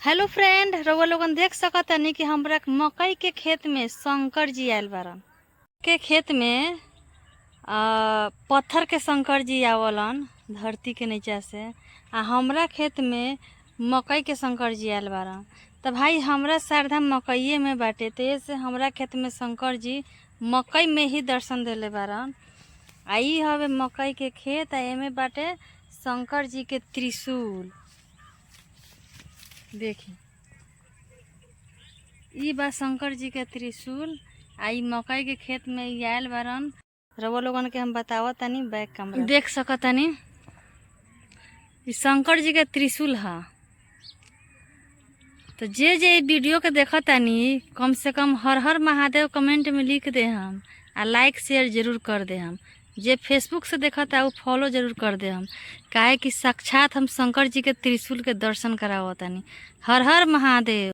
Hello friend, रउआ लोगन देख सकतानी कि हमरा मकई के खेत में शंकर जी आयल बारन। के खेत में पत्थर के शंकर जी आवलन धरती के नीचा से, आ हमरा खेत में मकई के शंकर जी आयल बारन। त भाई हमरा श्रद्धा मकईये में बाटे, ते से हमरा खेत में शंकर जी मकई में ही दर्शन देले बारन। आ इ हवे मकई के खेत, आ एमे बाटे शंकर जी के त्रिशूल। देखी, इ बा शंकर जी के त्रिशूल, आ इ मकई के खेत में इ आयल बारन। रउआ लोगन के हम बतावतानी बैक कैमरा देख सकतानी, इ शंकर जी के त्रिशूल ह। तो जे जे इ वीडियो के देखतानी, कम से कम हर हर महादेव कमेंट में लिख दे हम, आ लाइक शेयर जरूर कर दे हम। जे फेसबुक से देखता उ फॉलो जरूर कर दे हम, काहे कि साक्षात हम शंकर जी के त्रिशूल के दर्शन करावतानी। हर हर महादेव।